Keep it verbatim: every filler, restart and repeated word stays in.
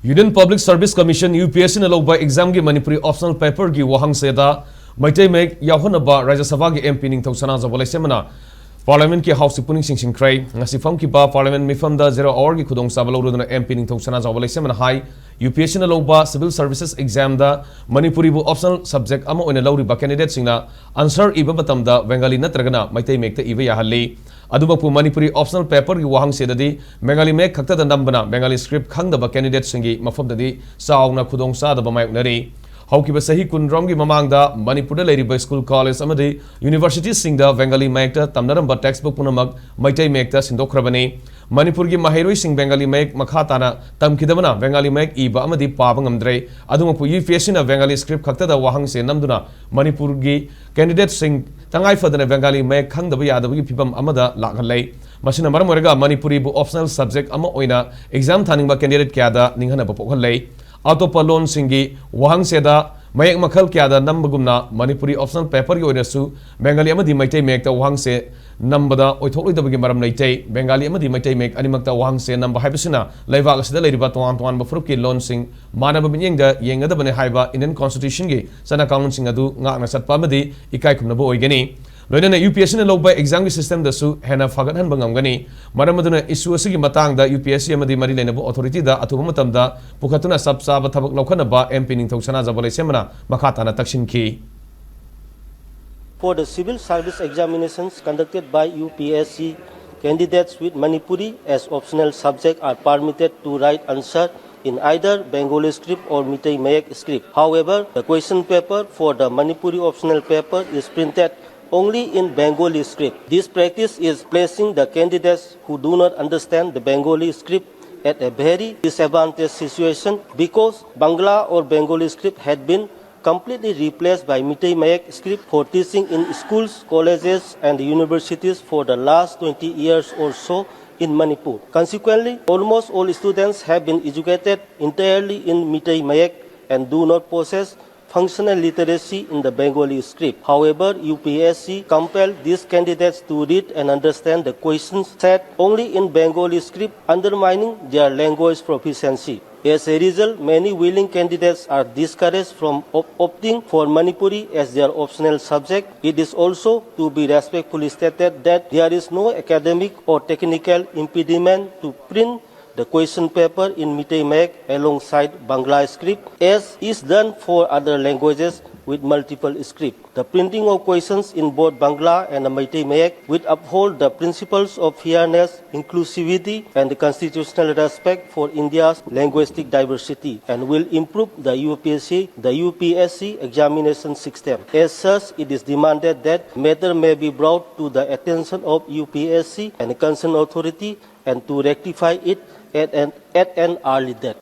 Union Public Service Commission, UPSCꯅ ꯂꯧꯕ examꯒꯤ Manipuri optional paperꯒꯤ ꯋꯥꯍꯪꯁꯦꯗ Meitei ꯃꯌꯦꯛ ꯌꯥꯎꯍꯟꯅꯕ ꯔꯥꯖ꯭ꯌ ꯁꯚꯥꯒꯤ MP ꯅꯤꯡꯊꯧ ꯁꯅꯥꯖꯥꯎꯕ ꯂꯩꯁꯦꯝꯕꯅ Parliamentꯀꯤ Houseꯇ ꯄꯨꯛꯅꯤꯡ ꯆꯤꯡꯁꯤꯟꯈ꯭ꯔꯦ꯫ ꯉꯁꯤ ꯐꯝꯈꯤꯕ Parliament ꯃꯤꯐꯝꯗ zero hourꯒꯤ ꯈꯨꯗꯣꯡꯆꯥꯕ ꯂꯧꯔꯨꯗꯨꯅ MP ꯅꯤꯡꯊꯧ ꯁꯅꯥꯖꯥꯎꯕ ꯂꯩꯁꯦꯝꯕꯅ ꯍꯥꯏ, UPSCꯅ ꯂꯧꯕ Civil Services examꯗ ꯃꯅꯤꯄꯨꯔꯤꯕꯨ optional subject ꯑꯃ ꯑꯣꯏꯅ ꯂꯧꯔꯤꯕ candidateꯁꯤꯡꯅ answer ꯏꯕ ꯃꯇꯝꯗ Bengali ꯅꯠꯇ꯭ꯔꯒꯅ ꯃꯩꯇꯩ ꯃꯌꯦꯛꯇ ꯏꯕ ꯌꯥꯍꯜꯂꯤ꯫ ꯑꯗꯨꯃꯛꯄꯨ ꯃꯅꯤꯄꯨꯔꯤ optional paperꯒꯤ ꯋꯥꯍꯪꯁꯦꯗꯗꯤ Bengali ꯃꯌꯦꯛ ꯈꯛꯇꯗ ꯅꯝꯕꯅ Bengali script ꯈꯪꯗꯕ candidateꯁꯤꯡꯒꯤ ꯃꯐꯝꯗꯗꯤ ꯆꯥꯎꯅ ꯈꯨꯗꯣꯡꯆꯥꯗꯕ ꯃꯥꯌꯣꯛꯅꯔꯤ꯫ ꯍꯧꯈꯤꯕ ꯆꯍꯤ ꯀꯨꯟꯔꯣꯝꯒꯤ ꯃꯃꯥꯡꯗ ꯃꯅꯤꯄꯨꯔꯗ ꯂꯩꯔꯤꯕ school, college ꯑꯃꯗꯤ universityꯁꯤꯡꯗ Bengali ꯃꯌꯦꯛꯇ ꯇꯝꯅꯔꯝꯕ textbook ꯄꯨꯝꯅꯃꯛ ꯃꯩꯇꯩ ꯃꯌꯦꯛꯇ ꯁꯤꯟꯗꯣꯛꯈ꯭ꯔꯕꯅꯤ꯫ ꯃꯅꯤꯄꯨꯔꯒꯤ ꯃꯍꯩꯔꯣꯏꯁꯤꯡ Bengali ꯃꯌꯦꯛ ꯃꯈꯥ ꯇꯥꯅ ꯇꯝꯈꯤꯗꯕꯅ Bengali ꯃꯌꯦꯛ ꯏꯕ ꯑꯃꯗꯤ ꯄꯥꯕ ꯉꯝꯗ꯭ꯔꯦ꯫ ꯑꯗꯨꯃꯛꯄꯨ UPSCꯅ Bengali script ꯈꯛꯇꯗ ꯋꯥꯍꯪꯁꯦ ꯅꯝꯗꯨꯅ ꯃꯅꯤꯄꯨꯔꯒꯤ candidateꯁꯤꯡ ꯇꯉꯥꯏ ꯐꯗꯅ Bengali ꯃꯌꯦꯛ ꯈꯪꯗꯕ ꯌꯥꯗꯕꯒꯤ ꯐꯤꯕꯝ ꯑꯃꯗ ꯂꯥꯛꯍꯜꯂꯦ꯫ ꯃꯁꯤꯅ ꯃꯔꯝ ꯑꯣꯏꯔꯒ ꯃꯅꯤꯄꯨꯔꯤꯕꯨ optional subject ꯑꯃ ꯑꯣꯏꯅ exam ꯊꯥꯅꯤꯡꯕ candidate ꯀꯌꯥꯗ ꯅꯤꯡꯍꯟꯅꯕ ꯄꯣꯛꯍꯜꯂꯦ꯫ ꯑꯇꯣꯞꯄ ꯂꯣꯟꯁꯤꯡꯒꯤ ꯋꯥꯍꯪꯁꯦꯗ ꯃꯌꯦꯛ ꯃꯈꯜ ꯀꯌꯥꯗ ꯅꯝꯕꯒꯨꯝꯅ ꯃꯅꯤꯄꯨꯔꯤ optional paperꯒꯤ ꯑꯣꯏꯅꯁꯨ Bengali ꯑꯃꯗꯤ ꯃꯩꯇꯩ ꯃꯌꯦꯛꯇ ꯋꯥꯍꯪꯁꯦ ꯅꯝꯕꯗ ꯑꯣꯏꯊꯣꯛꯂꯣꯏꯗꯕꯒꯤ ꯃꯔꯝ ꯂꯩꯇꯦ꯫ Bengali ꯑꯃꯗꯤ ꯃꯩꯇꯩ ꯃꯌꯦꯛ ꯑꯅꯤꯃꯛꯇ ꯋꯥꯍꯪꯁꯦ ꯅꯝꯕ ꯍꯥꯏꯕꯁꯤꯅ ꯂꯩꯕꯥꯛ ꯑꯁꯤꯗ ꯂꯩꯔꯤꯕ ꯇꯣꯉꯥꯟ ꯇꯣꯉꯥꯟꯕ ꯐꯨꯔꯨꯞꯀꯤ ꯂꯣꯟꯁꯤꯡ ꯃꯥꯟꯅꯕ ꯃꯤꯠꯌꯦꯡꯗ ꯌꯦꯡꯒꯗꯕꯅꯤ ꯍꯥꯏꯕ Indian Constitutionꯒꯤ ꯆꯠꯅ ꯀꯥꯡꯂꯣꯟꯁꯤꯡ ꯑꯗꯨ ꯉꯥꯛꯅ ꯆꯠꯄ ꯑꯃꯗꯤ ꯏꯀꯥꯏ ꯈꯨꯝꯅꯕ ꯑꯣꯏꯒꯅꯤ꯫ ꯂꯣꯏꯅꯅ UPSCꯅ ꯂꯧꯕ examꯒꯤ systemꯗꯁꯨ ꯍꯦꯟꯅ ꯐꯒꯠꯍꯟꯕ ꯉꯝꯒꯅꯤ꯫ ꯃꯔꯝ ꯑꯗꯨꯅ issue ꯑꯁꯤꯒꯤ ꯃꯇꯥꯡꯗ UPSC ꯑꯃꯗꯤ ꯃꯔꯤ ꯂꯩꯅꯕ authorityꯗ ꯑꯊꯨꯕ ꯃꯇꯝꯗ ꯄꯨꯈꯠꯇꯨꯅ ꯆꯞ ꯆꯥꯕ ꯊꯕꯛ ꯂꯧꯈꯠꯅꯕ MP ꯅꯤꯡꯊꯧ ꯁꯅꯥꯖꯥꯎꯕ ꯂꯩꯁꯦꯝꯕꯅ ꯃꯈꯥ ꯇꯥꯅ ꯇꯛꯁꯤꯟꯈꯤ꯫ For the civil service examinations conducted by UPSC, candidates with Manipuri as optional subject are permitted to write answer in either Bengali script or Meitei Mayek script. However, the question paper for the Manipuri optional paper is printed only in Bengali script. This practice is placing the candidates who do not understand the Bengali script at a very disadvantaged situation because Bangla or Bengali script had been completely replaced by Meitei Mayek script for teaching in schools, colleges and universities for the last twenty years or so in Manipur. Consequently, almost all students have been educated entirely in Meitei Mayek and do not possess functional literacy in the Bengali script. However, UPSC compelled these candidates to read and understand the questions set only in Bengali script, undermining their language proficiency. As a result, many willing candidates are discouraged from op- opting for Manipuri as their optional subject. It is also to be respectfully stated that there is no academic or technical impediment to print the question paper in Meitei Mayek alongside Bangla script, as is done for other languages with multiple script. The printing of questions in both Bangla and Meitei Mayek will uphold the principles of fairness, inclusivity, and constitutional respect for India's linguistic diversity and will improve the U P S C, the U P S C examination system. As such, it is demanded that matter may be brought to the attention of U P S C and concerned authority and to rectify it at an, at an early date.